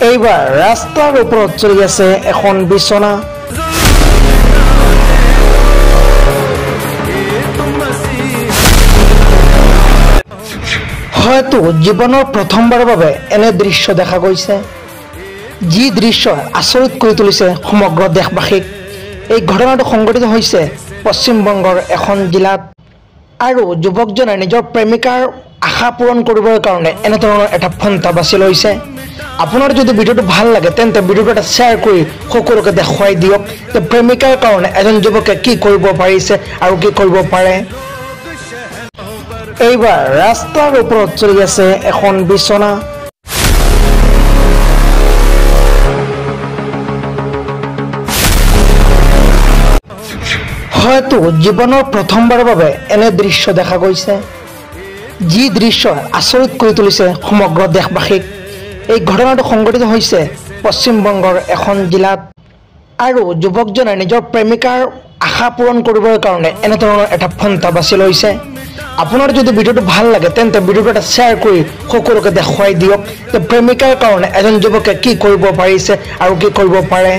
এইবাৰ ৰাস্তাৰ ওপৰত চলি আছে এখন বিচনা। হয়তো জীৱনৰ প্ৰথমবাৰৰ বাবে এনে দৃশ্য দেখা গৈছে, যি দৃশ্য আচৰিত কৰি তুলিছে সমগ্ৰ দেশবাসীক। এই ঘটনাটো সংঘটিত হৈছে পশ্চিমবংগৰ এখন জিলাত আৰু যুৱকজনে নিজৰ প্ৰেমিকাৰ আশা পূৰণ কৰিবৰ কাৰণে এনেধৰণৰ এটা পন্থা বাছি লৈছে। আপোনাৰ যদি ভিডিঅ'টো ভাল লাগে তেন্তে ভিডিঅ'টো এটা শ্বেয়াৰ কৰি সকলোকে দেখুৱাই দিয়ক যে প্ৰেমিকাৰ কাৰণে এজন যুৱকে কি কৰিব পাৰিছে আৰু কি কৰিব পাৰে। এইবাৰ ৰাস্তাৰ ওপৰত চলি আছে এখন বিচনা। হয়তো জীৱনৰ প্ৰথমবাৰৰ বাবে এনে দৃশ্য দেখা গৈছে, যি দৃশ্য আচৰিত কৰি তুলিছে সমগ্ৰ দেশবাসীক। এই ঘটনাটো সংঘটিত হৈছে পশ্চিমবংগৰ এখন জিলাত আৰু যুৱকজনে নিজৰ প্ৰেমিকাৰ আশা পূৰণ কৰিবৰ কাৰণে এনেধৰণৰ এটা পন্থা বাছি লৈছে। আপোনাৰ যদি ভিডিঅ'টো ভাল লাগে তেন্তে ভিডিঅ'টো এটা শ্বেয়াৰ কৰি সকলোকে দেখুৱাই দিয়ক যে প্ৰেমিকাৰ কাৰণে এজন যুৱকে কি কৰিব পাৰিছে আৰু কি কৰিব পাৰে।